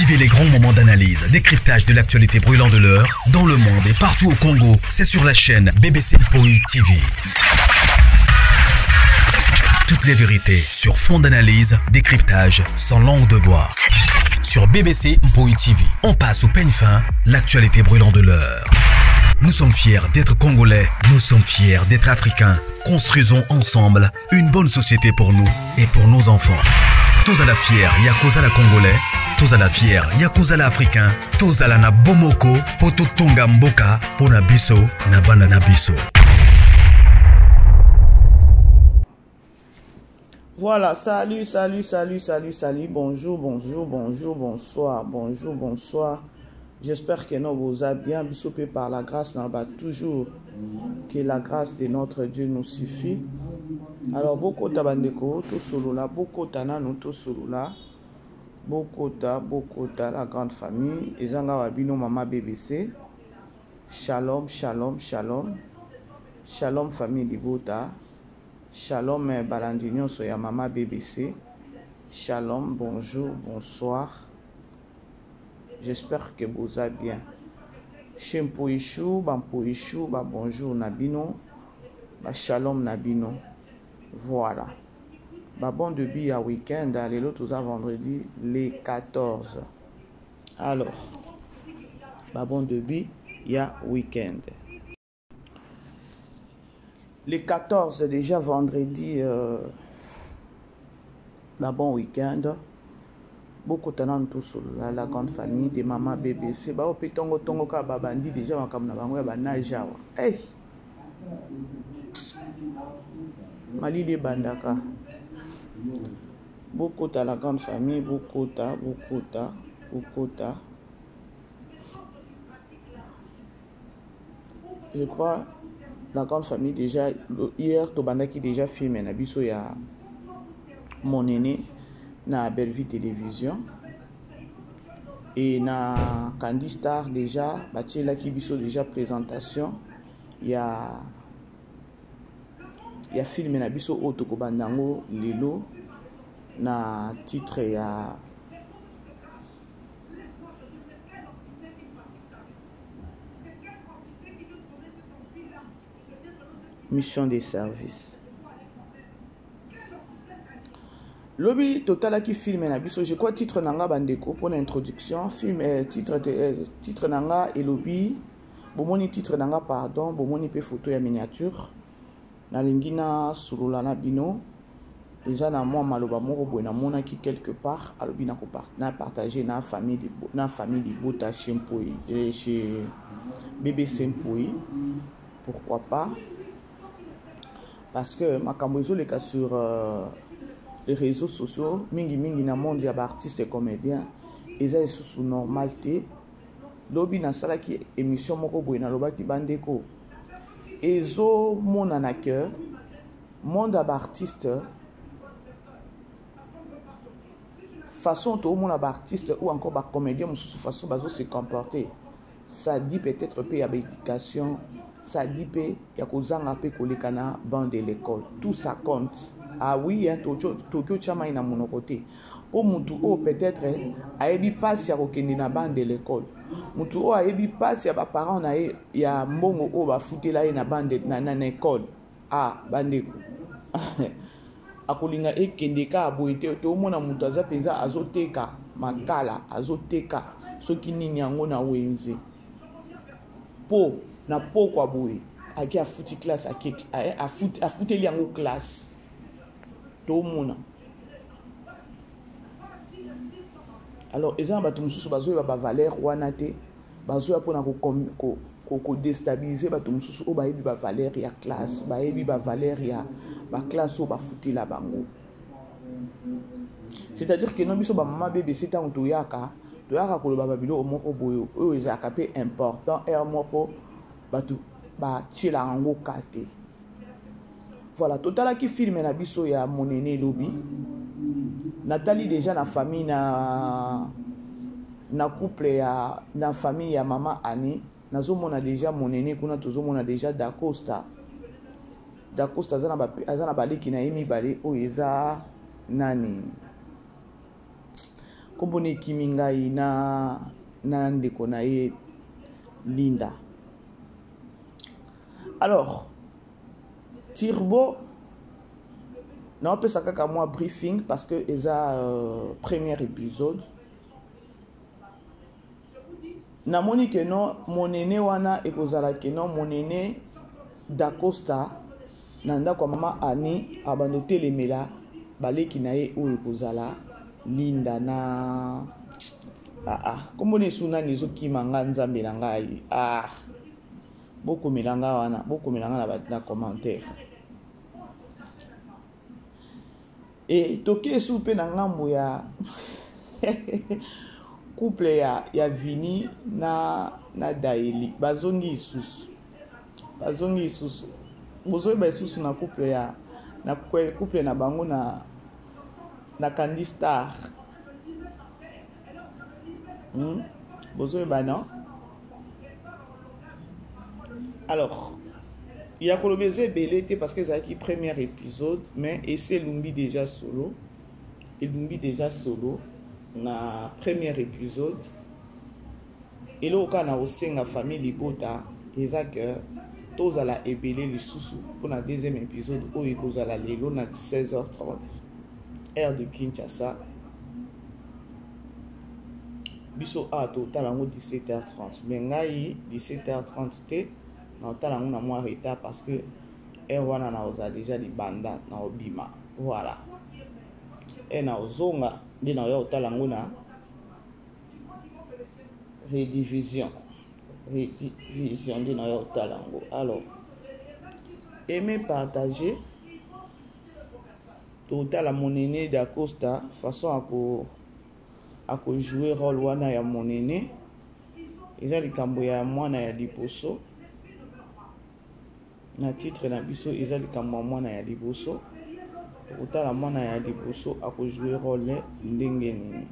Vivez les grands moments d'analyse, décryptage de l'actualité brûlante de l'heure, dans le monde et partout au Congo. C'est sur la chaîne BBC Mpoi TV. Toutes les vérités sur fond d'analyse, décryptage, sans langue de bois. Sur BBC Mpoi TV, on passe au peigne fin l'actualité brûlante de l'heure. Nous sommes fiers d'être Congolais, nous sommes fiers d'être Africains. Construisons ensemble une bonne société pour nous et pour nos enfants. Tous à la fière, Yakuza la Congolais, tous à la fière, Yakuza la Africain, tous à la na Bomoko, Poto Tonga Mboka, Pona Biso, na Bana Biso. Voilà, salut, salut, salut, salut, salut, bonjour, bonjour, bonjour, bonsoir, bonjour, bonsoir. J'espère que nous vous a bien, soupé par la grâce, va toujours que la grâce de notre Dieu nous suffit. Alors, beaucoup tabandeko, tout solo là, beaucoup tanano, tout solo là, beaucoup ta, beaucoup ta, la grande famille, ezanga wabino, maman BBC. Shalom, shalom, shalom. Shalom famille Libota. Shalom eh, balandi nyonso ya mama BBC. Shalom, bonjour, bonsoir. J'espère que boza bien. Chez Mpoishu, ba Mpoishu, ba bonjour na bino, ba shalom na bino. Voilà. Ba bon début ya week-end, lelo toza vendredi le 14. Alors, ba bon début ya week-end. Le 14 déjà vendredi euh, na bon week-end bokota nanu tosolola la grande famille de mama bbc bao mpe ntongo ntongo kaka babandi deja makambo na bango ya banage awa hey! malili ebandaka bokota la grande famille bokota bokota bokota je crois la grande famille déjà hier tobandaki déjà film na biso ya mon aîné na Bellevue Télévision et na Candy Star déjà batielaki biso déjà présentation ya ya film na biso oyo tokobanda yango lelo na titre ya mission de service lobi totalaki filme na biso je crois titre na nga bandeko mpona introduction film eh, titre, eh, titre na nga elobi bomoni titre na nga pardon bomoni mpe photo ya miniature Nalingi na solola na bino eza na mwa maloba moko boye namonaki quelque part alobi na na partager na famille na famille libota chez Mpoyi eh, chez BBC Mpoyi pourquoi pas parce que makambo ezoleka sur euh, les réseaux sociaux mingi mingi na monde ya baartiste et comédien eza lisusu normal te lobi nasalaki émission moko boye nalobaki bandeko ezomonana que monde ya baartiste façon toomona baartiste ou encore bacomédien mosusu façon bazo se comporter ça dit peut-être mpe ya baéducation ça dit mpe ya kozanga mpe koleka na banc de l'école tout ça compte ah oui hein, toki otya mai na monoko te mpo motu oyo peut-être ayebi mpasi ya kokende na banc de l'école motu oyo ayebi mpasi ya baparent na ye ya mbongo oyo bafutela ye na bande na, na, na ekole ah bandeko akolinga ekende kaka boye te toomona moto aza mpenza azoteka makala azoteka soki nini yango na wenze mpo na pokwa boye ake afuti classe ake afuteli yango classe tomona alors eza na bato mosusu bazoyeba bavaleur wana te bazoya mpona kodestabilize bato mosusu oyo bayebi bavaleur ya classe bayebi bavaleur ya baklasse oyo bafutela bango c'est-à-dire que no biso bamama bbc ntango toyaka toyaka koloba babiloko moko boye oyo ezalaka mpe important heure moko bato batielaka yango ka te voilà totalaki filme na biso ya monene elobi natali deja na famille na na couple ya na famille ya mama Annie nazomona deja monene kuna tozomona deja dacosta dacosta aza na ba, aza na baleki na ye mibale oyo eza nani Nkombo na ekimi ngai na, na ndeko na ye Linda. Alors, Turbo, naopesa kaka mwa briefing parce que eza euh, premier épisode. Namoni ke non monene wana ekozala ke non monene Dacosta na ndako ya mama Annie abanda otelemela baleki na ye oyo ekozala Linda na ah, ah, kombo na esu nani ezokima nga nzambe na ngai ah bokomela nga wana bokomela nga na, na commentaire e toke esu mpe na ngambo ya couple ya, ya vini na, na daeli bazongi lisusu bazongi lisusu bozoyeba lisusu na couple ya na couple na bango na na Candy Star hmm? bozoyeba non alors ya koloba eza ebele te parce que ezalaki premier épisode mais esi elumbi déjà solo elumbi déjà solo na premier épisode eloko kaka na kosenga famille libota eza que tozala ebele lisusu mpona deuxième épisode oyo ekozala lelo na 16h30 heure de kinshasa biso awa totala yango 17h30 mais ngai 17h30 te naotala yango na mwa retard parce que heure wana nakozala deja libanda naobima voilà e naozonga nde naoya kotala yango na redivision redivision nde naoya kotala yango alors aime partager totala monene dacosta façon ako akojoue role wana ya monene eza likambo ya mwana ya liboso na titre na biso eza likambo ya mwana ya liboso tokotala mwana ya liboso akojoue role ndenge nini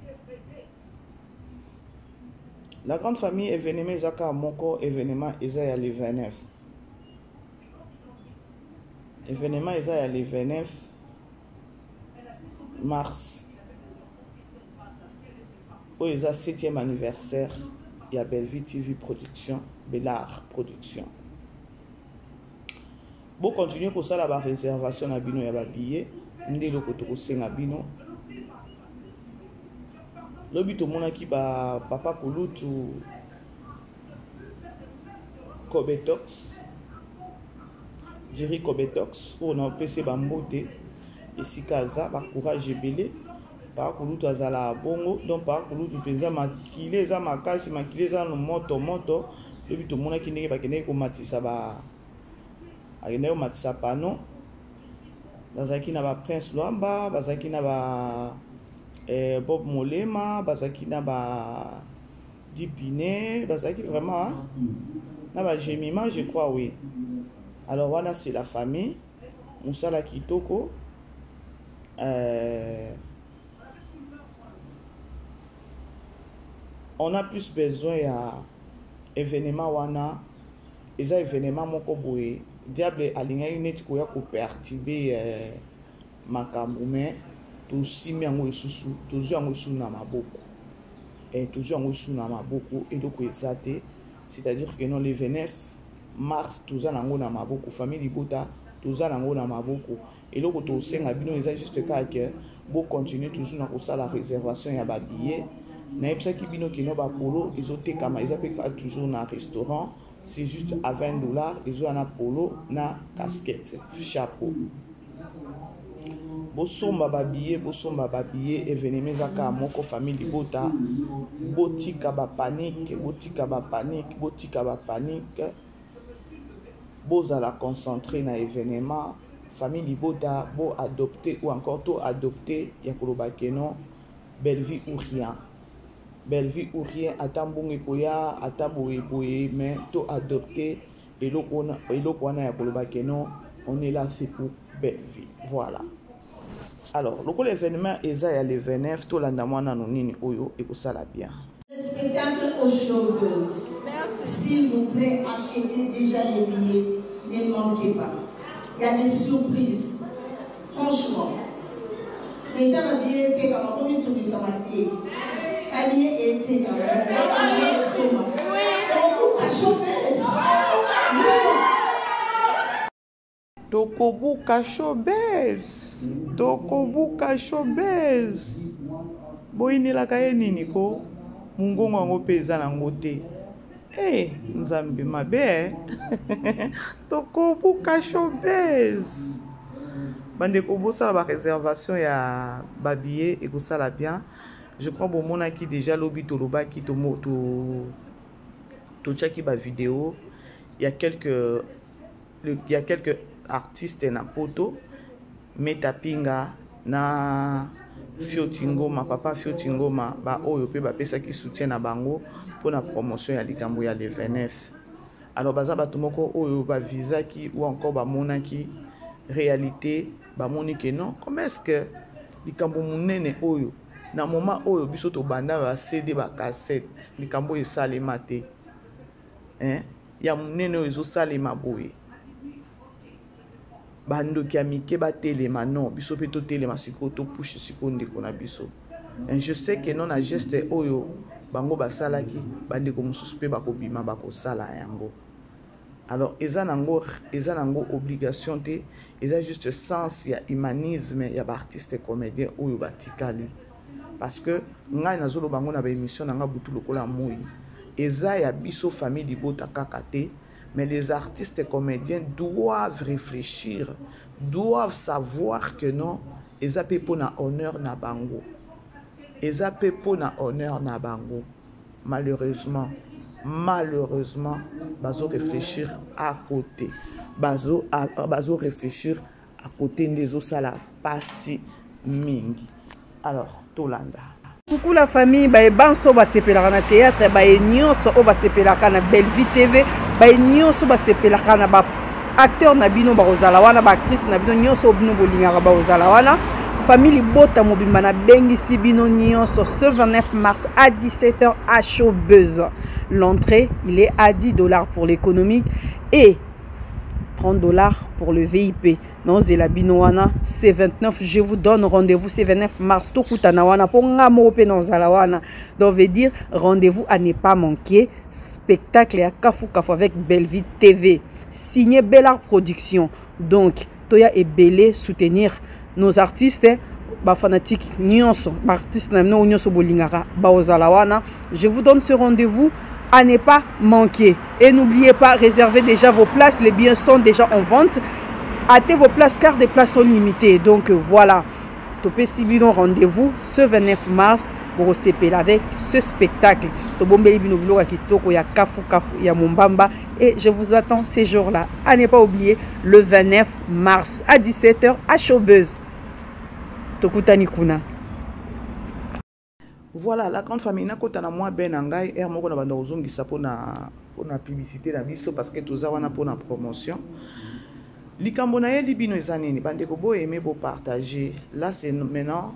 la grande famille événement eza kaka moko événement eza ya le 29 événement eza ya le 29 mars oyo eza 7e anniversaire ya Bellevue TV production Bellar production bokontinue kosala bareservation na bino ya babillet nde eloko tokosenga bino lobi tomonaki ba papa kulutu Kobetox Jerry Kobetox oyo na opesi bambote esika aza ba courage ebele papa kulutu azala bongo donc papa kulutu mpenza makili eza makasi makili eza nano moto moto lobi tomonaki ndenge bakendaki komatisa ba akendaki komatisa pano bazalaki na ba prince lwamba bazalaki na ba eh, bob molema bazalaki na ba dipine bazalaki vraiment na ba gemima je crois oui alors wana c'est la famille mosala kitoko euh, on a plus besoin ya événement wana eza événement moko boye diable alingaki neti koya koperturbe euh, makambo mais tosimi yango lisusu tozwi yango lisusu na maboko eh, tozwi yango lisusu na maboko eloko eza te c'est-à-dire que non le 29 mars toza nango na maboko famille libota toza nango na maboko eloko tosenga bino eza juste kaka ke bocontinue toujours na kosala réservation ya babillet nayebisaki bino kino bapolo ezotekama eza mpe kaka toujours na restaurant c'est juste à 20 dollars ezoya na polo na casquette chapeau bosomba babillet bosomba babillet evenema eza kaka moko famille libota botika bapanike botika bapanike botika bapanike bozala concentré na evenement famille libota bo adopter ou encore to adopter ya koloba ke non belle vie ou rien belle vie ou rien ata mbongo ekoya ata boye boye mais to adopter eloko wana ya koloba ke non on est là c'est pour belle vie voilà alors lokola événement eza ya le 29 tolanda mwa nano nini oyo ekosala bien Le spectacle aux showbiz. S'il vous plaît, achetez déjà les billets. Ne manquez pas. Il y a des surprises. Franchement. Déjà, ma billet était comme un Babillet etekama. Tokosomba. Tokobuka showbiz. Tokobuka showbiz. Tokobuka showbiz. Boyinelaka ye nini ko? Mungongo yango mpe eza nango te. Hey, nzambe mabe eh? Tokobuka showbiz. Bandeko bosala ba réservation ya ba billets ekosala bien. Je crois bomonaki déjà lobi tolobaki to totiaki ba vidéo ya quelques il y a quelques artistes na poto Meta Pinga na Fioti Ngoma, papa Fioti Ngoma, ba oyo pe bapesaki soutien na bango mpona promotion ya likambo ya le 29. Alors baza bato moko oyo bavisaki ou encore bamonaki réalité, bamoni que non, comment est-ce que likambo monene oyo na moment oyo biso tobanda ba CD ba cassette likambo oyo esalema te, hein? Ya monene oyo ezosalema boye, bandoki ya mike batelema, non, biso mpe totelema sikoyo, topushe sikoyo ndeko na biso. Je sais que non, na geste oyo bango basalaki, bandeko mosusu mpe bakobima bakosala yango. Alors eza nango, eza nango obligation te, eza juste sens ya humanisme ya baartiste comédien oyo batikali. Parce que ngai nazoloba yango na baémission na nga butu lokola moi, eza ya biso famille libota kaka te, mais les artistes comédiens doivent réfléchir, doivent savoir que non, eza pe pona honneur na bango, eza pe pona honneur na bango. Malheureusement, malheureusement, bazo réfléchir à côté, bazo, à, bazo réfléchir à côté nde ezosala pasi mingi. Alors tolanda. Coucou la famille, baye banso basepelaka na théâtre, baye nyonso oyo basepelaka na Bellevue TV, baye nyonso basepelaka na ba acteur na bino bakozala wana, ba actrice na bino nyonso oyo bino bolingaka bakozala wana. Famille libota mobimba na bengisi bino nyonso ce 29 mars à 17h à Showbuzz. L'entrée, il est à 10 $ pour l'économique et 30 $ pour le VIP. Nozela bino wana C29, je vous donne rendez-vous C29 mars tokutana wana po nga moko pe nozala wana. Donc veut dire rendez-vous à ne pas manquer, spectacle ya Kafu Kafu avec Bellevue TV, signé Bellart Production. Donc toya ebele soutenir nos artistes, ba fanatique nyonso, ba artiste na bino nyonso bolingaka baozala wana. Je vous donne ce rendez-vous à ne pas manquer. Et n'oubliez pas, réservez déjà vos places, les billets sont déjà en vente. Hâtez vos places car des places sont limitées. Donc voilà, topesi bino rendez-vous ce 29 mars pour sepela avec ce spectacle. Tobombeli bino biloko ya kitoko ya Kafu Kafu ya Mombamba et je vous attends ces jours-là. À ne pas oublier le 29 mars à 17h à Showbuzz. Tokutani kuna. Voilà, la grande famille nakota na mwa ben na ngai air moko na banda kozongisa mpona mpona publicité na biso parce que toza wana mpona promotion. Likambo nayeli bino eza nini bandeko, boyeme bopartage. Là c'est maintenant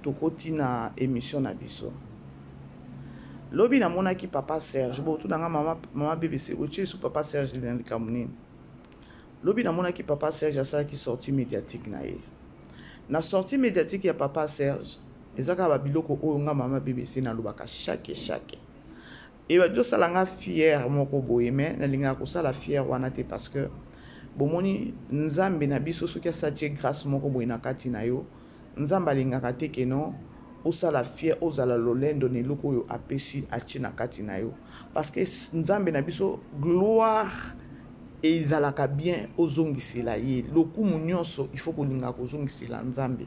tokoti na émission na biso. Lobi namonaki papa Serge, botuna nga mama, mama BBC otie su papa Serge na likambo nini. Lobi namonaki papa Serge asalaki sortie médiatique na ye. Na sortie médiatique ya papa Serge eza kaka babiloko oyo nga mama BBC nalobaka chaque chaque. Ebandi osala nga fier moko boye, mais nalingaka kosala fier wana te parce que bomoni nzambe na biso soki asatie grâce moko boye na kati na yo, nzambe alingaka te ke non osala fier, ozala lolendo na eloko oyo apesi atie na kati na yo, parce que nzambe na biso gloire ezalaka bien ozongisela ye lokumu nyonso, il faut kolinga kozongisela nzambe.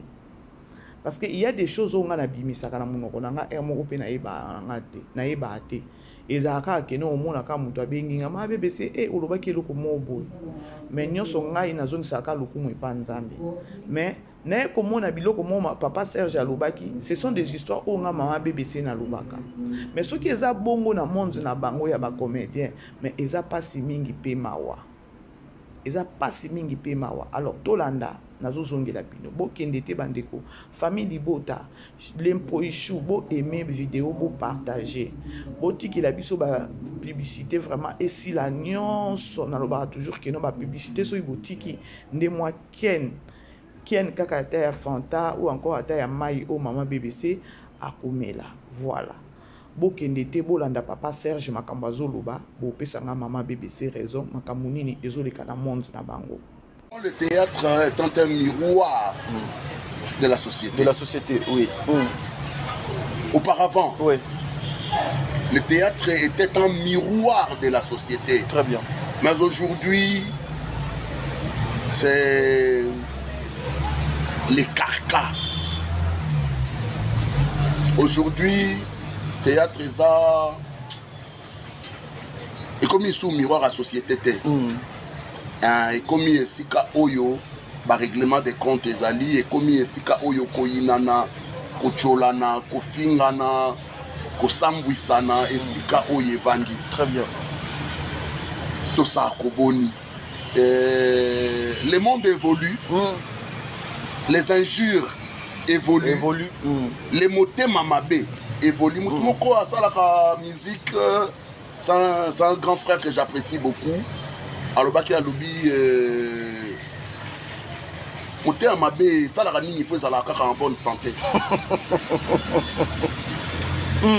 Parce que il y a des choses oyo nga nabimisaka na monoko na nga air moko mpe nayebaka na nga te, nayebaka te, ezalaka kaka kene omonaka moto abengi nga ma BBC e olobaki eloko moko boye, mais nyonso ngai nazongisaka lokumu epa nzambe. Mais naye komona biloko moko papa Serge alobaki, ce sont des histoires oyo nga mama BBC nalobaka. Mais soki eza bongo na monde na bango ya bacomédien, mais eza mpasi mingi mpe mawa, eza mpasi mingi mpe mawa. Alors tolanda, nazozongela bino, bokende te bandeko. Famille libota lempoishu, boaime vidéo, bopartage, botikela biso bapublicité vraiment esila nyonso. Nalobaka toujours keno bapublicité soki botiki nde mwa ken ken kaka ata ya Fanta ou encore ata ya mai oyo mama BBC akomela. Voilà. Bokende te, bolanda papa Serge makambo azoloba, bopesa nga mama BBC raison, makambo nini ezoleka na monde na bango. Le théâtre est un miroir de la société. De la société, oui. Auparavant, oui, le théâtre était un miroir de la société. Très bien. Mais aujourd'hui, c'est les carcas. Aujourd'hui, théâtre eza ekomi sous miroir ya société te. Ekomi esika oyo barèglement de compte ezali, ekomi esika oyo koyinana, kotiolana, kofingana, kosambwisana, esika oyo evandi. Très bien. Tosala koboni. Le monde évolue, les injures évoluent, Évolue. Les motema mabe évolue. Motu moko asalaka musique, c'est un grand frère que j'apprécie beaucoup, alobaki, alobi motema mabe esalaka nini? Mpo ezalaka kaka en bonne santé.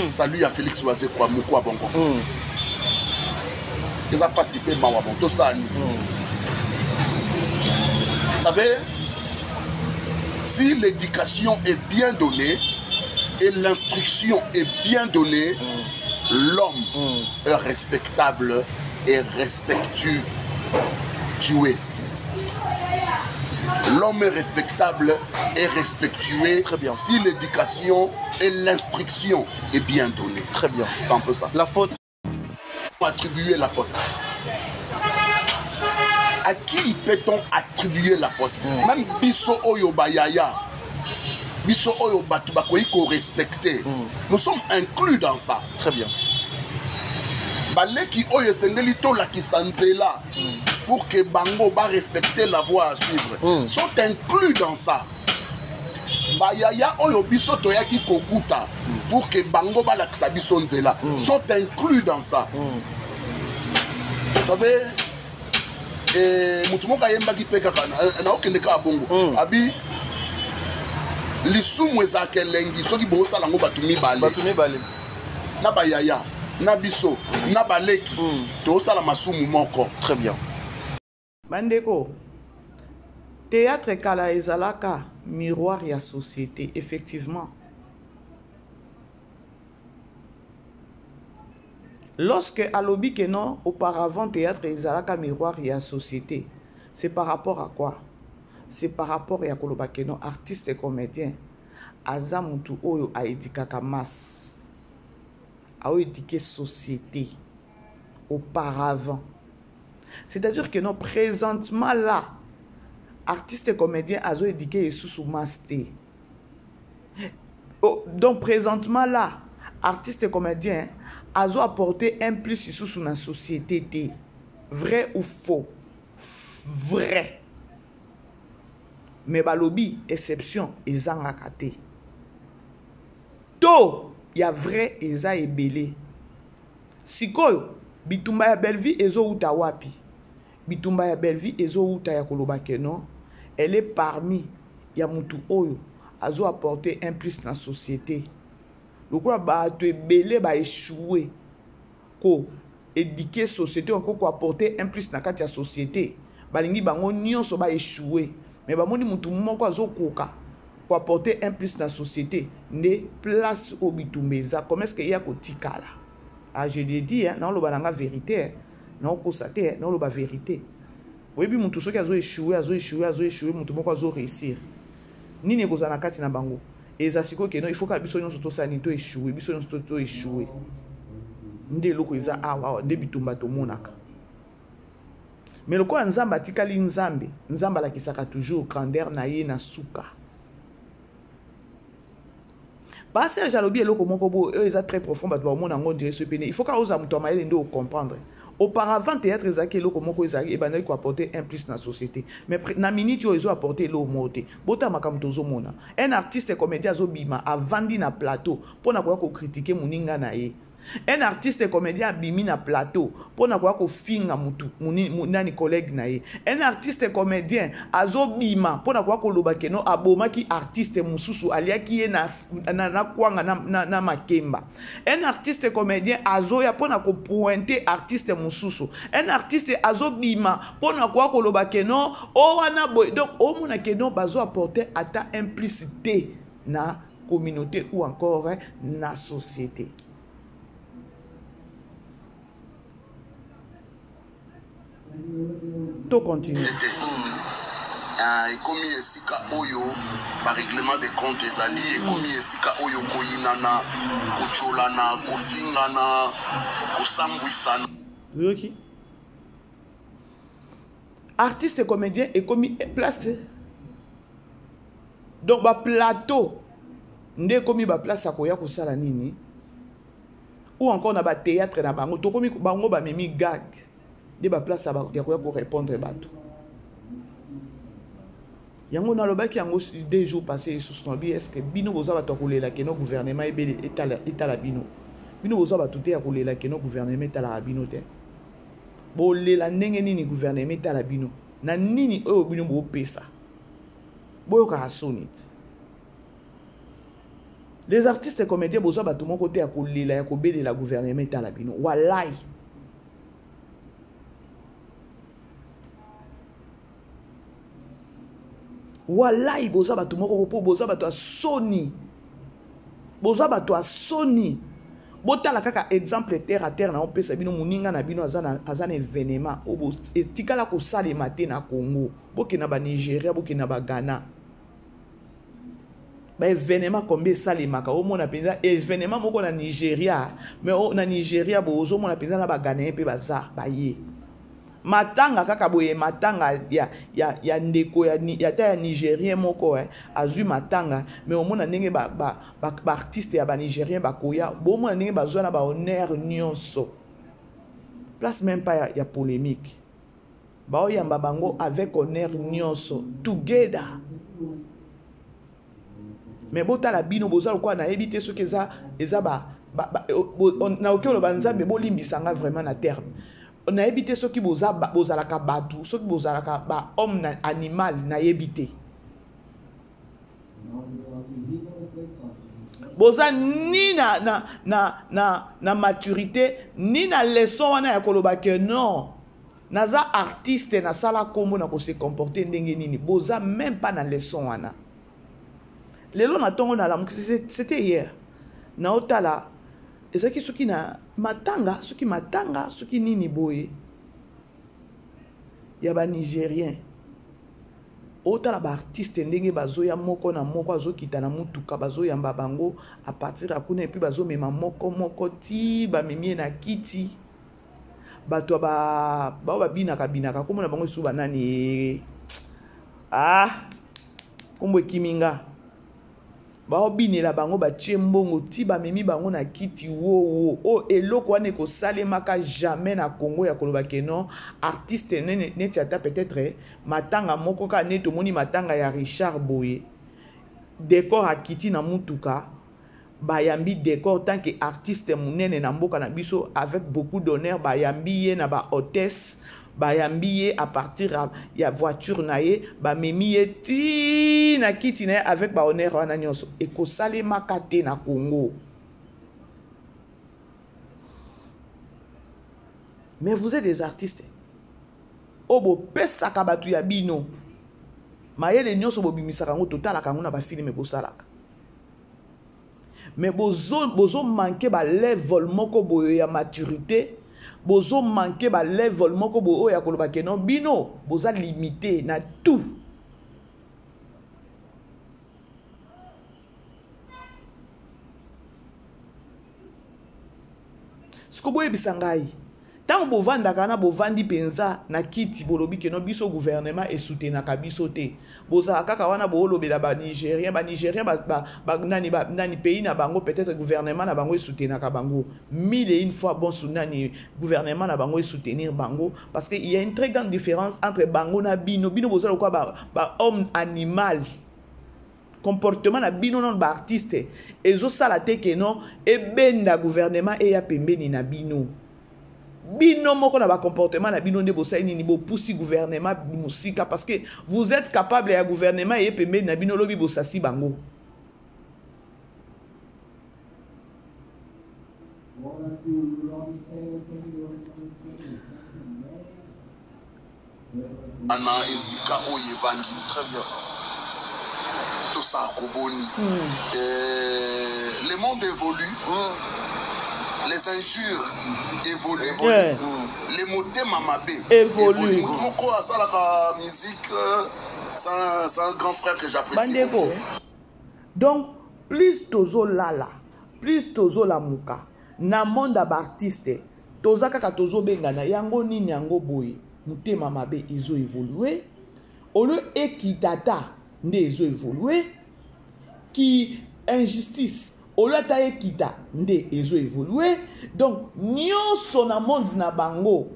Salut ya Félix Wazekwa moko ya bongo. Eza mpasi mpe mawa. Bon, tosala nini? Savez, si l'éducation est bien donnée et l'instruction est bien donnée, l'homme est respectable et respectueux. L'homme est respectable et respectueux Très bien. Si l'éducation et l'instruction est bien donnée. Très bien. C'est un peu ça. La faute. Attribuer la faute. À qui peut-on attribuer la faute? Même biso oyo bayaya, biso oyo batu bakoki ko respecter. Nous sommes inclus dans ça. Très bien. Baleki oyo esengeli tolakisa nzela pour que bango barespecter la voie à suivre sont inclus dans ça. Bayaya oyo biso toyaki kokuta pour que bango balakisa biso nzela sont inclus dans ça. Vous savez, motu moko ayembaki mpe kaka naokende kaka bongo, abi lisumu ezalaka elengi soki bosala yango bato mibale. Bato mibale. Na bayaya na biso na baleki, tozosala masumu moko. Très bien. Bandeko, théâtre kala ezalaka miroir ya société, effectivement. Lorsque alobi que non, auparavant théâtre ezalaka miroir ya société, c'est par rapport à quoi? C'est par rapport ya koloba que non, artiste et comédien aza mutu oyo aéduquaka masse, aoéduquer société auparavant. C'est-à-dire que non, présentement là, artiste et comédien azo éduquer lisusu masse te. Oh, donc présentement là, artiste et comédien azo apporter un plus lisusu na société te. Vrai ou faux? Vrai. Mais balobi exception ezangaka te. To ya vrai eza ebele. Sikoyo bitumba ya Bellevie ezowuta wapi? Bitumba ya Bellevie ezowuta ya koloba que non, elle est parmi ya mutu oyo azo apporter un plus na société. Lokola bato ebele baéchoué ko éduquer société, oko koapporter un plus na kati ya société, balingi bango nyonso baéchoué, mais bamoni mutu moko azokoka koapporter un plus na société, nde place oyo bitumba eza. Comment est ce que ye akotikala? Ah, je l'ai dit, hein, naoloba nanga vérité, hein, naokosa te, hein, naoloba vérité. Oyebi, mutu soki azo échoué, azo échoué, azo échoué, mutu moko azo réussir, nini ekozala na kati na bango? Eza sikoyo que non, il faut kaka biso nyonso tosala nini? To échoué, biso nyonso to échoué. Nde eloko eza awa awa, nde bitumba tomonaka. Mais lokola Nzambe atikali Nzambe, Nzambe alakisaka toujours grandeur na ye na suka. Pasteur alobi eloko moko boye oyo eza très profond, bato baomona yango ndire so pene. Il faut kaka ozala moto ya mayele nde ocomprendre. Auparavant théâtre ezalaki eloko moko ezalaki ebandaki koapporter un plus na société, mais na minute oyo ezoapporter eloko moko te. Botala makambo tozomona, un artiste comédien azobima, avandi na plateau mpo na koya kocritiquer moninga na ye. Un artiste comédien abimi na plateau mpo na koya kofinga mutu nani collègue na ye. Un artiste comédien azobima mpo na koya koloba keno abomaki artiste mosusu, aliaki ye na, na, na kwanga na, na, na makemba. Un artiste comédien azoya mpo na kopointe artiste mosusu. Un artiste azobima mpo na koya koloba keno o wana boye. Donc omona keno bazo apporter ata un plus te na communauté ou encore na société. To continue. Ah, ekomi esika oyo barèglement de compte ezali, ekomi esika oyo koyinana, kotyolana, kofingana, kosambwisana. Oyoki artiste comédien ekomi place, donc baplateau nde ekomi baplace ya koya kosala nini, ou encore na bathéâtre na bango tokomi bango bamemi gag nde baplace ya koya korépondre bato. Yango nalobaki yango 2 jours passé lisusu, nalobi: est ce que bino boza bato ya kolela keno gouvernement ebele etala bino? Bino boza bato te ya kolela keno gouvernement etalaka bino te. Bolela ndenge nini gouvernement etala bino na nini oyo bino bopesa? Boyokaka soni te. Les artistes comédiens, boza bato moko te ya kolela, ya kobelela gouvernement etala bino. Walai, walai, boza bato moko mpo boza bato ya soni, boza bato ya soni. Botala kaka exemple terre à terre na opesa bino. Moninga na bino aza na événement oyo etikala kosalema te na Congo. Bokende na Banigeria, bokende na Baghana, baévénement combien esalemaka? Omona mpenza événement moko na Nigeria, mais na Nigeria boye ozomona mpenza na Baghanéen mpe baza baye matanga kaka boye, matanga ya ndeko ya ta ya Nigérien moko azwi matanga. Mais omona ndenge baartiste ba ya Banigérien bakoya, bomona ndenge bazwa na bahonneur nyonso, place même pas ya polémique, baoyamba bango avec honneur nyonso together. Mais botala bino, boza lokola nayebi te soki eza ba naoki oloba, Nzambe bolimbisanga vraiment na terme, nayebi te soki bozalaka bato, soki bozalaka bahomme na animal, nayebi te. Boza ni na maturité ni na leçon wana ya koloba ke non, naza artiste, nasala nkombo na kose comporter ndenge nini. Boza même pas na leçon wana. Lelo na ntongo nalamuki, c'était hier, naotala, ezalaki soki na matanga, soki matanga, soki nini boye ya Banigérien. Otala baartiste ndenge bazoya moko na moko, azokita na mutuka, bazoyamba bango à partir ya kuna, et puis bazomema moko moko ti bamemi ye na kiti. Bato bao babinaka binaka, kombo na bango esu banani? Ah, kombo ekimi nga. Baobinela bango, batie mbongo ti bamemi bango na kiti wowo. Oyo eloko wana ekosalemaka jamais na Congo ya koloba ke non, artiste neti ata peut-être matanga moko kaka neti omoni matanga ya Richard boye, décor akiti na mutuka, bayambi décor tant que artiste monene na mboka na biso avec beaucoup d'honneur, bayambi ye na bahôtesse, bayambi ye à partir ya voiture na ye, bamemi ye ti na kiti na ye avec bahonneur wana nyonso. Ekosalemaka te na Congo. Mais vous êtes des artistes oyo bopesaka bato ya bino mayele nyonso, bobimisaka yango, totalaka yango na bafilme bosalaka, mais bozomanquer balevel moko boye ya maturité, bozomanquer balevel moko boye oyo ya koloba ke non, bino boza limité na tout. Siko boyebisa ngai, ntango bovandaka na bovandi mpenza na kiti, bolobi keno biso gouvernement esoutenaka biso te, bozala kaka wana boolobela Banigérien. Banigérien ba, nani, ba, nani pays na bango, peut-être gouvernement na bango esoutenaka bango mille et une fois. Bon, nani gouvernement na bango esoutenir bango? Parce que il y a une très grande différence entre bango na bino. Bino bozala lokola ba homme animal. Comportement na bino nano ba artiste ezosala te ke non ebenda gouvernement eya pembeni na bino. Bino moko na ba comportement na bino nde bosali nini? Bopusi gouvernement mosika parce que vous êtes capable ya gouvernement eye pembeni na bino lobi bosasi bango. Na esika oyo evandi. Très bien. Tosala koboni. Le monde évolue. Les injures évoluent. Les motema mabe évolue. Moko asalaka musique, c'est un grand frère que j'apprécie. Bandeko. Donc plus tozolala, plus tozolamuka na monde ya baartiste, toza kaka tozobengana yango nini yango boye, motema mabe ezo évoluer au lieu ekitata nde ezo évoluer, ki injustice au lieu ata ekita nde ezo évoluer. Donc nyonso na monde na bango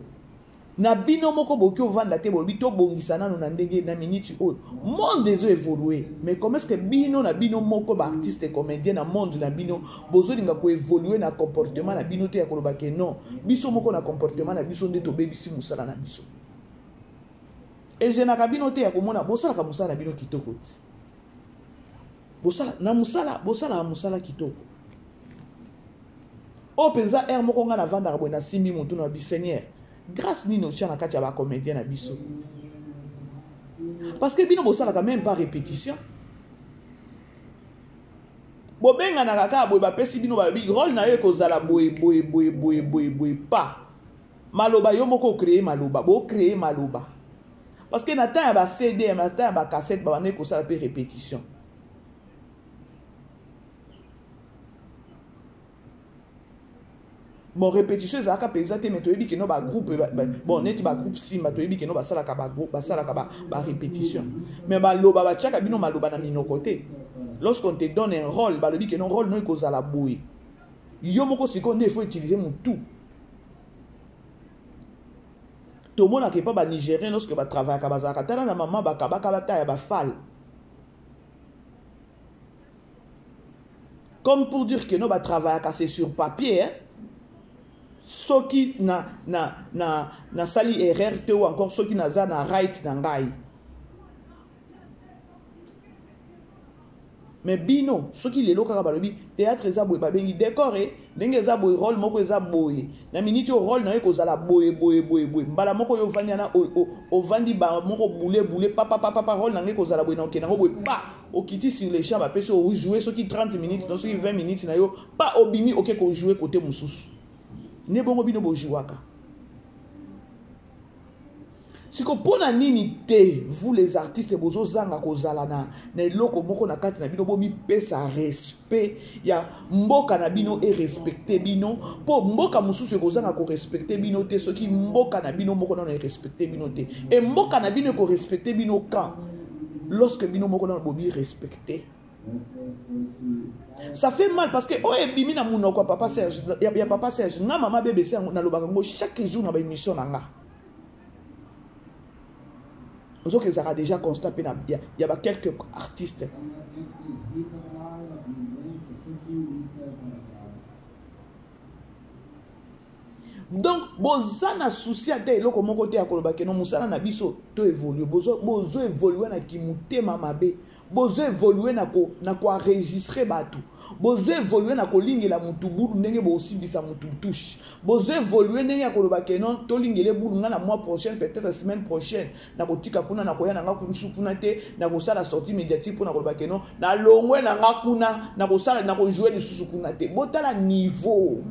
na bino moko boki ovanda te, bolobi tobongisa nano na ndenge na miniti oyo monde ezo évoluer. Mais comment est-ce que bino na bino moko baartiste comédien na monde na bino bozolinga koévoluer na comportement na bino te, ya koloba ke non, biso moko na comportement na biso nde tobebisi mosala na biso? Egenaka bino te ya komona bosalaka mosala na bino kitoko ti bosala na mosala, bosalaka mosala kitoko oyo mpenza. Aire moko ngai navandaka boye, nasimbi motu na bi: Seigneur, grâce nini otia na kati ya bacomédien na biso? Parce que bino bosalaka même pas répétition, bobenganaka kaka boye, bapesi bino, balobi rôle na yo ekozala boye boye boye boye boye boye, pa maloba yo moko ocréer maloba, bocréer maloba. Parce que na temps ya baCD, na temps ya bacassette, babandaki kosala mpe répétition. Bon, répétition ezalaka mpenza te, mais toyebi keno bagroupe, bon, neti bagroupe Simba, toyebi keno basalaka bagroupe, basalaka barépétition, mais baloba batiaka bino maloba na minoko te. Lorsqu'on te donne un rôle, balobi keno rôle no ekozala boye, yo moko sikoyo nde il faut utiliser motu. Tomonaka epa banigérien, lorsque batravaillaka, bazalaka tala na mama bakabaka bata ya bafale, comme pour dire que no batravaillaka, c'est sur papier, hein? Soki na na na nasali erreur te ou encore soki naza na right na ngai. Mais bino, soki lelo kaka balobi théâtre eza boye, babengi décor e ndenge eza boye, rôle moko eza boye, na miniti oyo rôle na yo ekozala boye boye boye boye, mbala moko oyo ovandi wana, ovandi ba moko bule bule papapapapa, rôle na ngai ekozala boye, na okende yango boye, pa okiti sur le champ, bapesi ojoue soki 30 minutes to soki 20 minutes na yo, pa obimi, oke kojoue kote mosusu. Nde bongo bino bojouaka siko. Mpo na nini te vous les artistes bozozanga kozala na eloko moko na kati na bino, bomipesa respect ya mboka na bino, erespecte bino? Mpo mboka mosusu ekozanga korespecte bino te soki mboka na bino moko nano erespecte bino te. E mboka na bino ekorespecte bino quand? Lorsque bino moko nano bomi respecte. Ça fait mal parce que oyo ebimi na monoko ya papa Serge, ya papa Serge. Nga mama BBC yango nalobaka yango chaque jour na baémission na nga. Ozoka ezalaka déjà constat mpe ya ba quelques artistes. Donc boza na souci ata eloko moko te ya koloba keno mosala na biso to évolue. Bozo évolue na kimotema mabe, bozo évolue na koenregistre bato, bozo évolue na kolingela motu bulu ndenge bosimbisa motu touche, bozo évolue ndenge ya koloba ke non, tolingele bulu. Nga na mois prochaine, peut-être semaine prochaine, nakotika kuna, nakoya na nga kusu kuna te, nakosala sortie médiatique mpo nakoloba ke non, nalongwe na nga kuna, nakosala, nakojoue lisusu kuna te. Botala niveau,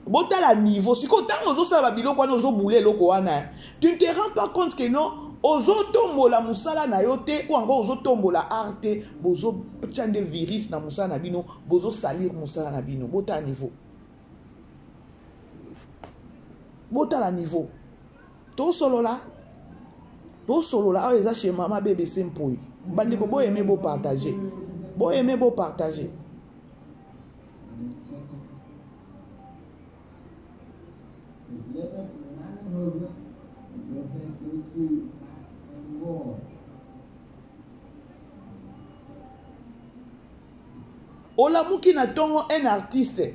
botala niveau. Sikoyo ntango ozosala babiloko wana, ozobula eloko wana, tu ne te rends pas compte que non, ozotombola mosala na yo te ou encore ozotombola art te. Bozotia nde virus na mosala na bino, bozosalir mosala na bino. Botala niveau, botala niveau. Tosolola, tosolola. Awa eza chez mama BBC Mpoi. Bandeko, boyeme, bopartage, boyeme, bopartage. Olamuki na tongo un artiste.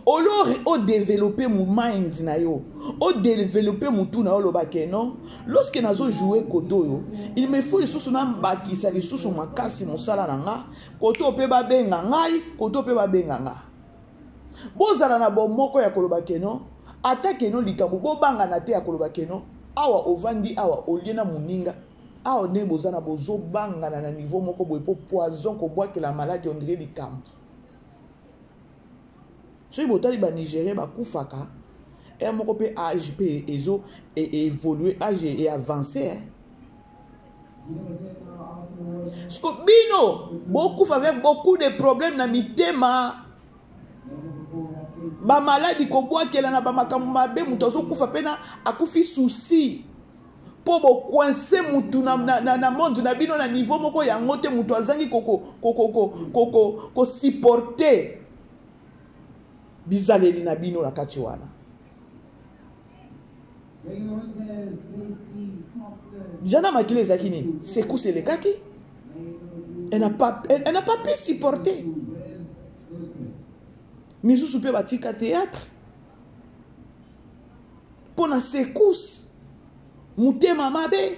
Olori o développer mu mind na yo. O développer mutu na yo loba ke non. Lorsque nazo jouer koto yo, il me faut lisusu na mbakisa lisusu makasi mosala na nga. Koto pe babenga ngai, koto pe babenga nga. Bozala na bomoko ya koloba ke non, ata ke non likambo bobangana te ya koloba ke non, awa ovandi awa olie na moninga. Awa ndenge boza na bozobangana na niveau moko boye po poison kobwakela maladi on dirait likambo. Soki botali ba Nigérien bakufaka heure moko pe age pe ezo e, évoluer age e avancer hein. Siko bino bokufa avec beaucoup de problèmes na mitema ba maladi kobwakela na ba makambo mabe moto azokufa pe na akufi souci mpo bokoinse mutu na, na, na, na monde na bino na niveau moko yango te mutu azangi kosupporte bizaleli na bino na kati wana. Jana makila ezalaki nini? Secousse elekaki, elle n'a pas, elle, elle n'a pas pu supporter. Misusu mpe batika théâtre mpo na secousse, motema mabe.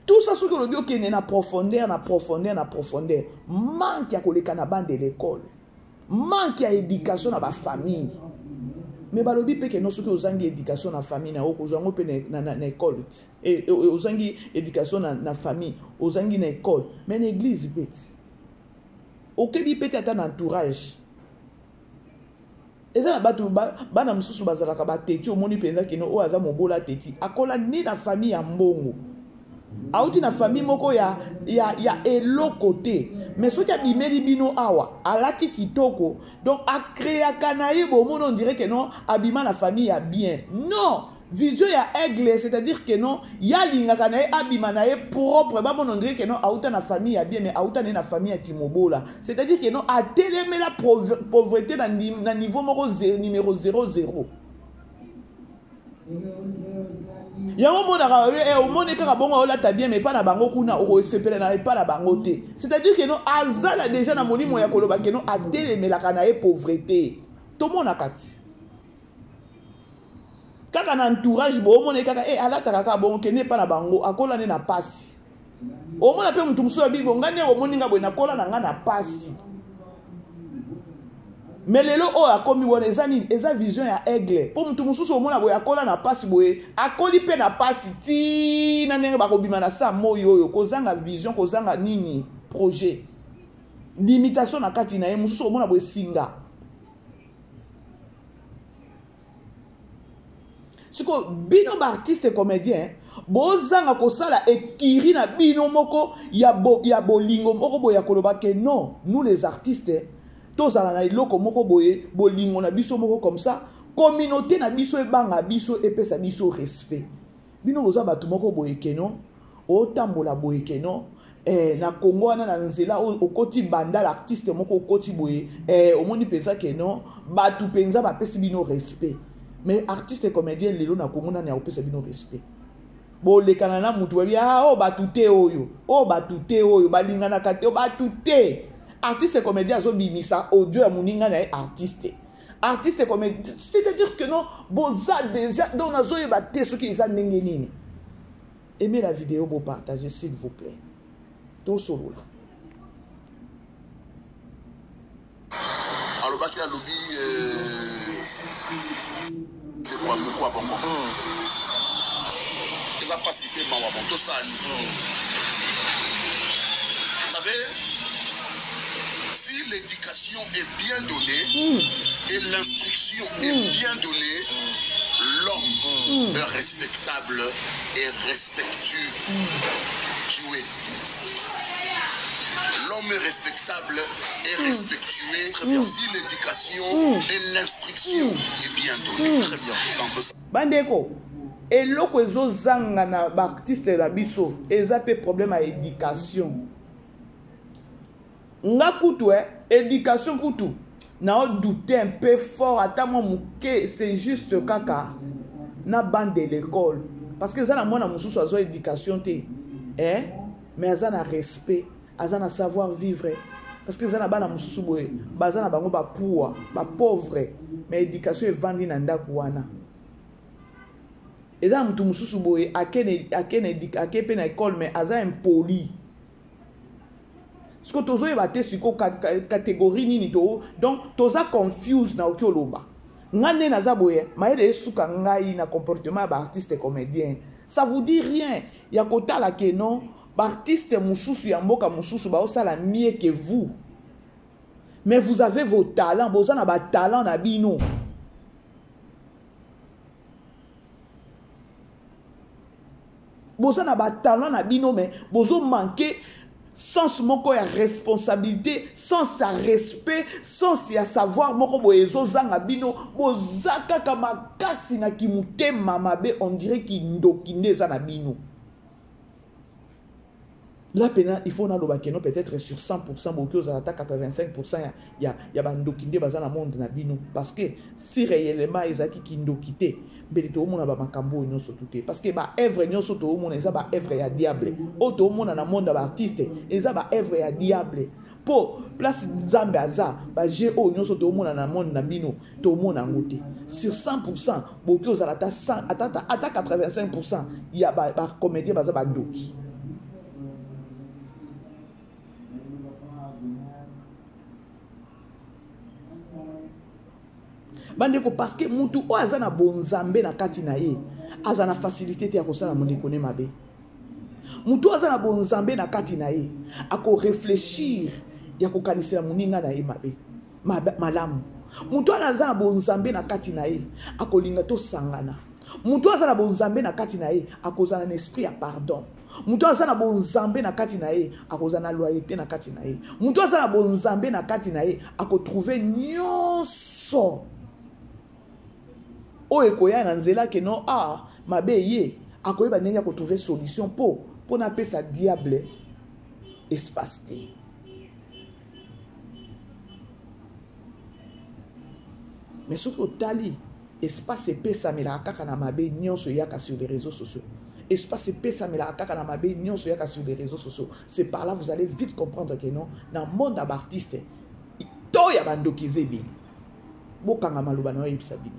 Tout ça soki olobi okende na profondeur, na profondeur, na profondeur, manque ya koleka na bande de l'école, manque ya éducation na ba famille. Mais balobi pe ke non, soki ozangi éducation na famille na okozwa yango pe na, na, na école te. E, e, ozangi éducation na, na famille, ozangi na école, mais na église pe te. Okebi pe te ata na entourage. Eza na bato bana mosusu bazalaka bateti, omoni mpenza kino oyo aza mobola teti, akola ni na famille ya mbongo, auti na famille moko ya, ya, ya eloko te, mais soki abimeli bino awa alati kitoko, donc akreaka na ye bomoni on dirait que non abima na famille ya bien. Non, vision ya aigle, c'est-à-dire que non ya lingaka na ye abima na ye propre, bamona on dirait que non auta na famille ya bien, mais auta na ye na famille ya kimobola, c'est-à-dire que non atelemela pauvreté na, na niveau moko numéro 00. Yango omonaka, eh, omoni kaka bongo olata bien, mais epa na bango kuna okosepela na epa na bango te. C'est-à-dire que non azala déjà na molimo ya koloba que non atelemelaka na ye pauvreté. Tomonaka ti kaka na entourage boomona ye kaka, eh, alataka kaka bongo, kende epa na bango akola nde na pasi. Omona mpe motu mosusu abi bo ngai nde omoni nga boye nakola na ngai na pasi, mais lelo oyo akomi wana eza nini? Eza vision ya aigle. Mpo motu mosusu omona boye akola na pasi boye, akoli mpe na pasi ti na ndenge bakobima na sa moi oyo, kozanga vision, kozanga nini, projet, limitation na kati na ye. Mosusu omona boye singa. Siko bino ba artiste comédien bozanga kosala ekiri na bino moko ya, bo, ya bolingo moko boye ya koloba ke non, nous les artistes tozala na eloko moko boye, bolingo na biso moko, comme ça communauté na biso ebanga biso, epesa biso respect. Bino boza bato moko boye ke non otambola boye ke non, eh, na Congo wana na nzela okoti banda l'artiste moko okoti boye, eh, omoni mpenza ke non bato mpenza bapesi bino respect. Mais artiste comédien lelo na Congo nani akopesa bino respect? Bolekana na mutu babi, ah, oyo bato te, oyo oyo bato te, oyo balinganaka te, bato te. Artiste comédien azobimisa audio ya moninga na ye artiste, artiste comédien, c'est-à-dire que non boza déjà, donc nazoyeba te soki eza ndenge nini. Aimez la vidéo, bo partager s'il vous plaît. Tosolola. Alobaki alobi c'est quoi mokwa bongo eza pasi te, mawa bon tosala nini? Vous savez, si l'éducation est bien donnée et l'instruction est bien donnée, l'homme est respectable et respectueux. L'homme est respectable et respectueux. Très bien. Si l'éducation et l'instruction est bien donnée. Très bien. C'est un peu ça. Bandeko, eloko ezozanga na baartiste na biso eza pe problème ya éducation. Nga kutu, eh, éducation kutu na douter un peu fort ata mwa moke, c'est juste kaka na bande de l'école, parce que eza na mwana mosusu azwa éducation te, eh? Mais aza na respect, aza na savoir vivre. Parce que eza na bana mosusu boye, baza na bango ba poua, ba pauvre, mais éducation evandi na ndako wana. Eza na mutu mosusu boye ake ake ake pe na école mais aza impoli. Siko tozoyeba te siko catégorie nini to donc toza confuse na oki oloba. Nga nde naza boye mayele esuka ngai na comportement ya ba artiste comédien. Ça vous dit rien ya kotala ke non ba artiste mosusu ya mboka mosusu baosala mieux que vous. Mais vous avez vos talents, boza na ba talents na bino. Boza na ba talent na bino mais bozo manquer sens moko ya responsabilité, sens ya respect, sens ya savoir moko boye ezozanga bino, boza kaka makasi na kimutema mabe, on dirait kindoki nde eza na bino. Là pena il faut naloba que non peut-être sur 100% boki ozala ata 85% ya bandoki nde baza na monde na bino, parce que si réellement ezalaki kindoki te mbele toomona ba makambo oyo nyonso tu te, parce que ba œuvre nyonso toomona eza ba œuvre ya diable. Oyo toomona na monde ya ba artiste eza ba œuvre ya diable. Po place Nzambe aza ba jeu oyo nyonso toomona na monde na bino toomona yango te. Sur 100% boki ozala ata 100, ata, ata 85% ya ba comédien baza ba ndoki. Bandeko, parce que mutu oyo aza na bonzambe na kati na ye aza na facilité te ya kosala mondeko ne mabe. Mutu oyo aza na bonzambe na kati na ye ako réfléchir ya kokanisela moninga na ye mabe, malamu. Mutu oyo aza na bonzambe na kati na ye akolinga tosangana. Mutu oyo aza na bonzambe na kati na ye akozala na esprit ya pardon. Mutu oyo aza na bonzambe na kati na ye akozala na loyauté na kati na ye. Mutu oyo aza na bonzambe na kati na ye akotrouver nyonso oyo ekoya na nzela ke non, ah, mabe ye akoyeba ndenge ya kotrouver solution po na pesa diable espace te. Mais soki otali espace epesamelaka kaka na mabe nyonso eyaka sur les réseaux sociaux. Espace epesamelaka kaka na mabe nyonso eyaka sur les réseaux sociaux. C'est par là vous allez vite comprendre que non, na monde ya ba artiste to ya bandoki eza ebele. Bokanga maloba na yo yebisa bino.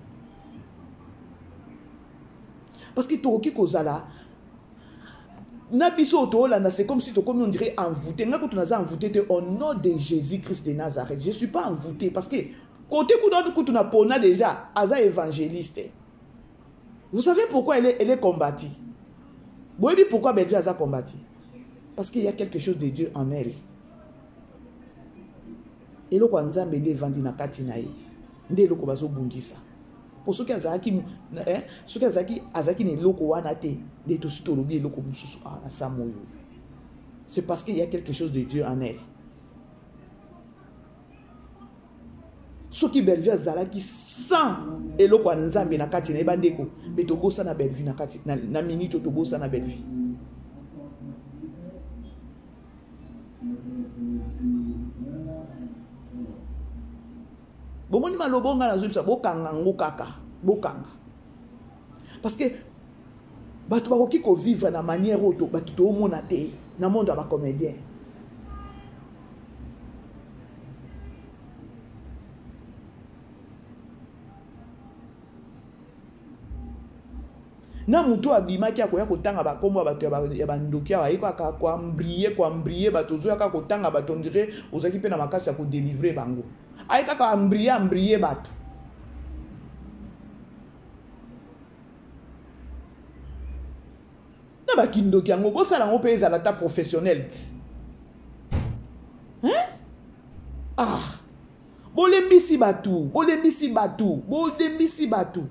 Parce que tokoki kozala na biso oyo toolanda, c'est comme si tokomi on dirait envoûté. Nga kutu naza envoûté te au nom de Jésus-Christ de Nazareth. Je suis pas envoûté parce que côté kuna kutu na pona déjà aza évangéliste. Vous savez pourquoi elle est combattue? Boyebi pourquoi Bellevue aza combattue? Parce qu'il y a quelque chose de Dieu en elle. Eloko ya Nzambe nde evandi na kati na ye. Nde eloko bazobundisa. Po soki azalaki, hein, soki azalaki, azalaki na eloko wana te, nde tosi tolobi eloko mosusu, ah, na sa moyo. C'est parce qu'il y a quelque chose de Dieu en elle. Soki Bellevue azalaki sans eloko ya Nzambe na kati na ye, bandeko, mpe tobosana Bellevue na kati, na minute oyo tobosana Bellevue. Bomoni maloba oyo ngai nazobisa, bokanga ngo kaka, bokanga. Parce que bato bakoki kovivre na manière oyo bato toomona te na monde ya ba comédien. Na moto abimaki akoya kotanga bakombo ya bato ya bandoki awa, aye kaka koambrie, koambrie bato, ozoya kaka kotanga bato, on dirait ozalaki mpe na makasi ya kodelivre bango. Aye kaka ambrie, ambrie bato. Na bakindoki yango, bosala yango mpe ezala ata professionnel ti. Hein? Ah! Bolembisi bato, bolembisi bato, bolembisi bato.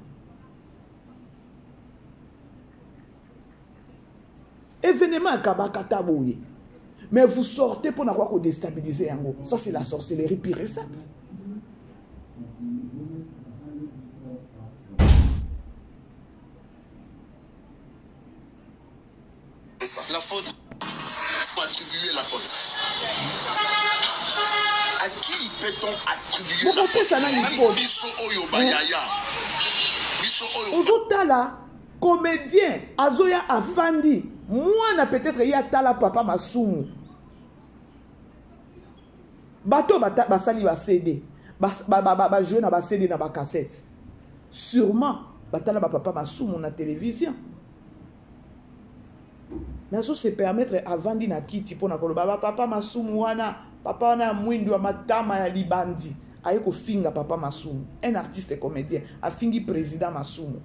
Événement ya kabakata boye. Mais vous sortez pour n'avoir qu'au déstabiliser yango. Ça c'est la sorcellerie pure et simple. La faute, faut attribuer la faute. À qui peut-on attribuer la faute? Ça, Même faute. Biso oyo bayaya. Biso oyo Ozotala comédien azoya afandi. Mwana peut-être ye atala papa masumu. Bato basali ba CD, ba jouer na ba CD na ba cassette. Sûrement batala ba papa masumu na télévision. Nazo se permettre avandi na kiti pona koloba ba papa masumu wana, papa wana ya mwindu ya matama ya libandi aye kofinga papa masumu, un artiste comédien afingi président masumu.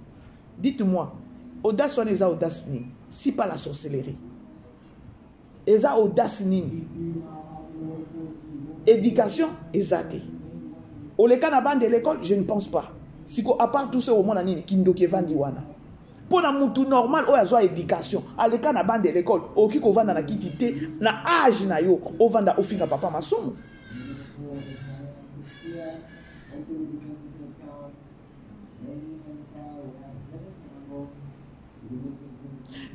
Dites-moi, audace wana eza audace nini? Si pas la sorcellerie. Eza audace nini? Éducation eza te. Oleka na bande de l'école, je ne pense pas. Siko à part tout ça omona nini kindoki evandi wana. Mpo na mutu normal oyo azwa éducation, aleka na bande de l'école, okoki kovanda na kiti te na âge na yo, ovanda ofinga papa masumu.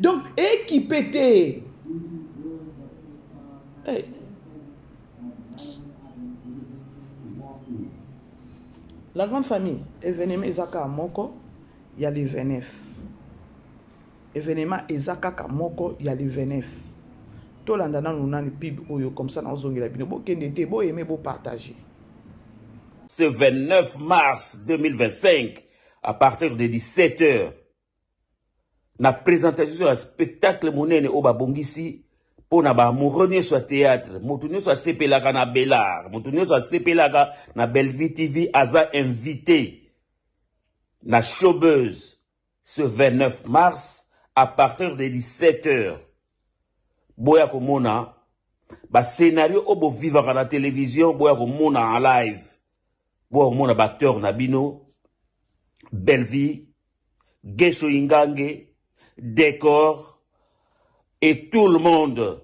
Donc équipé te. Hey. La grande famille, événement eza kaka moko ya le 29. Événement eza kaka moko ya le 29. Tolanda nanu nani pub oyo comme ça naozongela bino. Bokende te, bo aimer, bo partager. Ce 29 mars 2025 à partir de 17h na présentation ya spectacle monene oyo babongisi mpo na baamoureux nyonso ya théâtre. Moto nyonso asepelaka na Bellar, moto nyonso asepelaka na Bellevue TV aza invité na Showbuzz ce 29 mars à partir de 17h. Boya komona ba scénario oyo bovivaka na télévision, boya komona en live, boya komona ba acteur na bino Bellevue, Gesho Ingange, Décor et tout le monde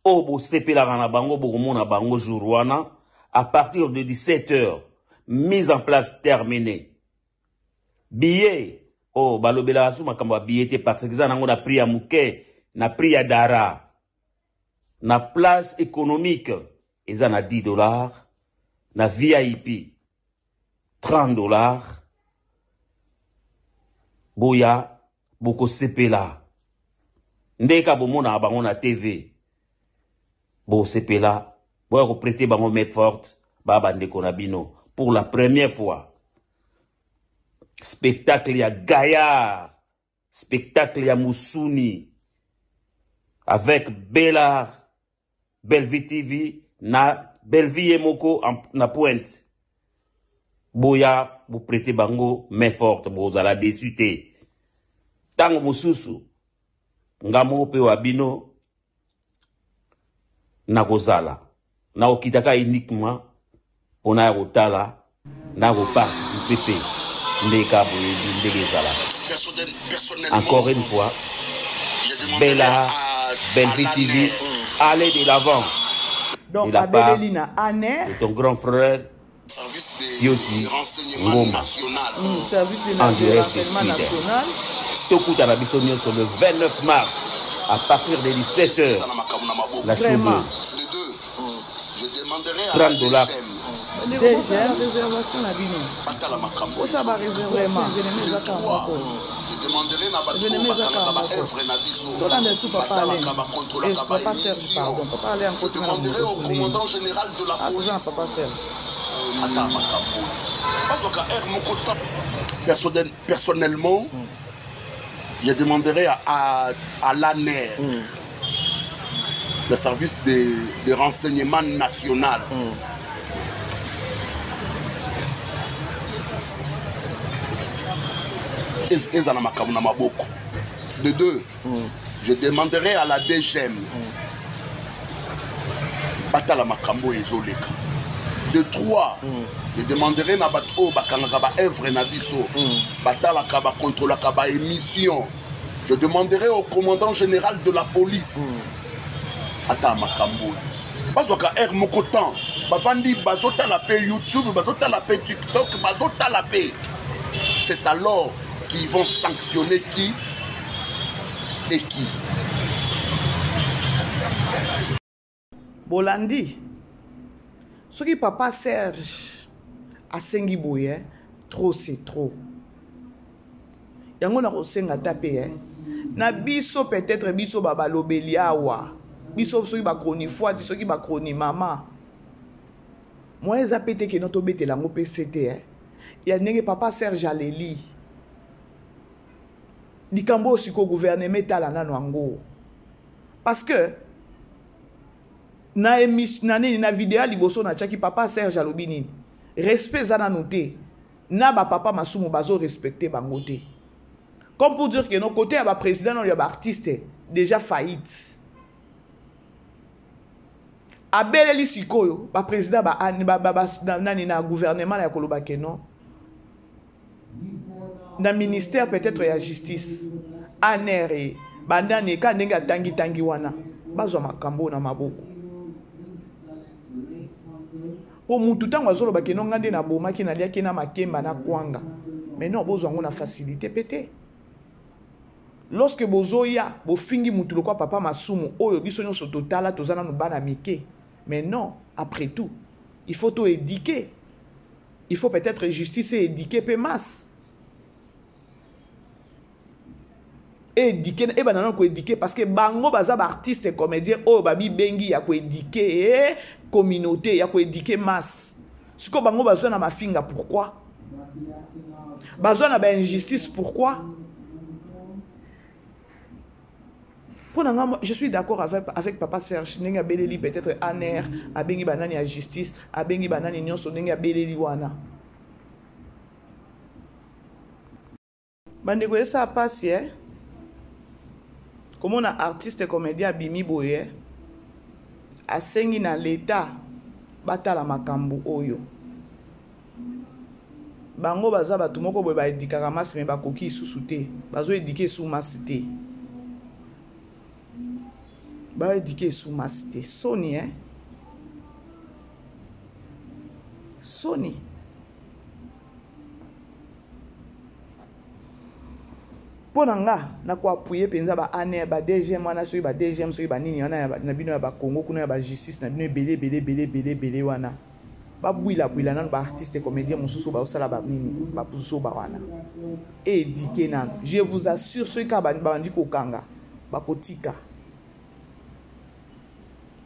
oyo bosepelaka na bango, bokomona bango jour wana à partir de 17h. Mise en place terminée. Billet, oh, balobelaka su makambo ya billet te parce que eza nango na prix ya moke, na prix ya dara. Na place économique eza na 10 $, na VIP 30 $. Boya bokosepela ndeka bomonaka bango na TV, bosepela, boya koprêter bango main forte, ba bandeko na bino pour la première fois. Spectacle ya gaillard, spectacle ya musuni avec Bellar, Bellevue TV na Bellevue ye moko na pointe. Boya boprêter bango main forte, bozala déçu te. Ntango mosusu nga moko mpe wa bino nakozala nakokitaka uniquement mpona ya kotala na koparticiper mpe ndeka boyebi ndenge ezalaka. Encore une fois, Bella, Bellevue TV, allez de l'avant. Donc de la part abeleli na ANR de ton grand frère Service de Fioti renseignement Ngoma. national. Service de En direct de renseignement Sweden. national. Tokutana biso nyonso le 29 mars à partir de 17h. Eza na makambo na maboko. La Vraiment. Showbuzz. De deux, je demanderai à 30 la dollars. DGM DGM. Réservation na bino. batala makambo Osa ba Vraiment. réservation événement De eza kaka trois, moko. je demanderai na bato oyo Événement eza bakangaka kaka moko. baœuvre na biso, Tolanda su papa batalaka, Alain. bakontrolaka Eh, papa Serge, baémission. pardon. Papa Alain, Je continue na demanderai au moto. commandant général de la Ah, toza na police papa Serge. ata makambo bazwaka aire moko ta. Personnellement, je demanderai à l'ANR, le service de renseignement national, eza na makambo na maboko. De deux, je demanderai à la DGM batala makambo oyo ezoleka. De trois, je demanderai na bato oyo bakangaka baœuvre na biso, batalaka, bakontrolaka baémission. Je demanderai au commandant général de la police ata makambo oyo bazwaka aire moko temps bavandi, bazotala mpe YouTube, bazotala mpe TikTok, bazotala mpe. C'est alors qu'ils vont sanctionner qui et qui. Bolandi soki papa Serge asengi boye, trop c'est trop. Yango na kosenga ata mpe. Na biso peut-être biso ba balobeli awa. Biso soki ba chronifuati, soki ba chronimama. Moyen eza pe te que non tobetela yango pe sete eh. Ya ndenge papa Serge aleli. Likambo oyo sikoyo gouvernement etala nano yango. Parce que na émission na nini na video ya liboso natiaki papa Serge alobi nini? Respect eza nanu te. Na ba papa Masumu bazo respecter bango te. Comme pour dire que non côté ya ba président non ya ba artiste déjà faillite. Abeleli sikoyo ba président ba, ba, ba, ba nani na gouvernement ya koloba que non na ministère peut-être ya justice ANR banani ka ndenge atangi tangi wana bazwa makambo na maboko po mutu ntango azoloba keno nga nde nabomaki naliaki na makemba na kwanga mais non bozwa yango na facilité pe te lorsque bozoya bofingi mutu lokwa papa Masumu oyo biso nyonso totala toza nanu bana mike mais non après tout il faut to éduquer, il faut peut-être justice éduquer pe masse éduquer ebanda nano koéduquer parce que bango baza baartiste comédien oyo babibengi ya koéduquer communauté ya koéduquer masse. Sikoyo bango bazwa na mafinga pourquoi? Bazwa na bainjustice pourquoi? Mpo na nga je suis d'accord avec papa Serge ndenge abeleli peut-être ANR abengi banani ya justice abengi banani nyonso ndenge abeleli wana. Bandeko esa pasi eh? Komona artiste comédien abimi boye eh? Asengi na l'État batala makambo oyo. Bango baza bato moko boye baedikaka masi me bakoki lisusu te, bazoedike esu masi te, baedike esu masi te. Soni eh? Soni. Mpo na nga nakoapuye mpenza ba ANR ba DGM wana soki ba DGM soki banini wana na bino ya bakongo kuna ya bajustice na bino ebele ebele ebele ebele ebele wana babwilabwila nano baartiste comédien mosusu baosala banini babuzoba wana éduquer nano. Je vous assure soki kaka babandi kokanga bakotika,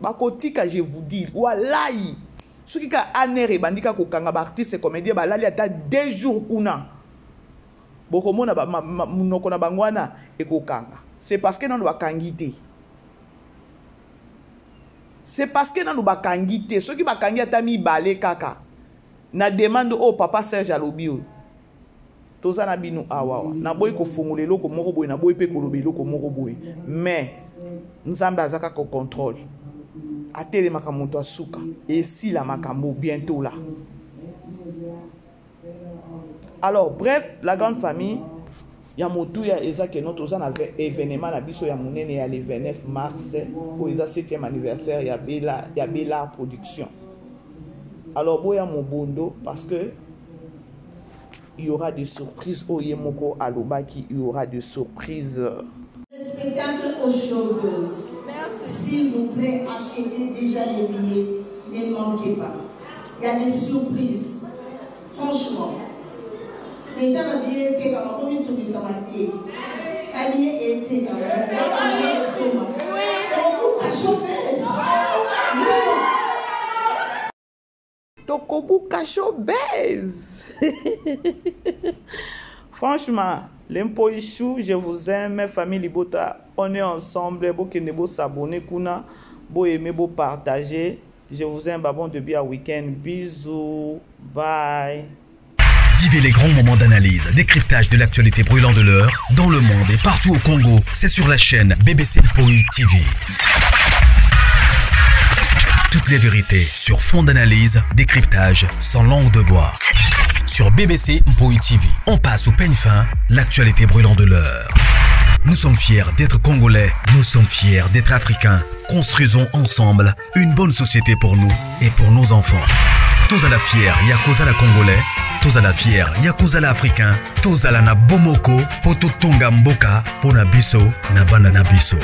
bakotika, je vous dis walayi. Soki kaka ANR ebandi kaka kokanga baartiste comédien balali ata 2 jours kuna bokomona monoko na bango wana ekokanga. C'est parce que nano bakangi te, c'est parce que nano bakangi te. Soki bakangi ata mibale kaka na demande oyo papa Serge alobi oyo toza na bino awawa, naboyi kofongola eloko moko boye, naboyi mpe koloba eloko moko boye, mais Nzambe aza kaka contrôle, atelemaka moto asuka esila makambo bientôt là. Alors bref, la grande famille ya motuya eza ke no toza na événement na biso ya monene ya le 29 mars oyo eza 7e anniversaire ya Bella, ya Bella Production. Alors boya mobondo parce que il y aura des surprises. Oye moko alobaki, il y aura des surprises. Le spectacle aux showbiz. S'il vous plaît, achetez déjà les billets. Ne manquez pas. Il y a des surprises. Franchement. Déjà, ma billet était comme un peu de samedi. Ma billet était comme un peu de showbiz. Tokobuka showbiz. Franchement, l'impôt chou, je vous aime, famille Libota, on est ensemble, bokende bo s'abonner kuna, bo aimer, bo partager. Je vous aime, bon début à week-end. Bisous, bye. Vivez les grands moments d'analyse, décryptage de l'actualité brûlante de l'heure, dans le monde et partout au Congo. C'est sur la chaîne BBC Mpoi TV. Toutes les vérités sur fond d'analyse, décryptage, sans langue de bois. Sur BBC Mpoi TV, on passe au peigne fin l'actualité brûlante de l'heure. Nous sommes fiers d'être Congolais, nous sommes fiers d'être Africains. Construisons ensemble une bonne société pour nous et pour nos enfants. Tozala fier ya kozala Congolais, tozala fier ya kozala Africain, tozala na bomoko po totonga mboka po na biso na bana na biso.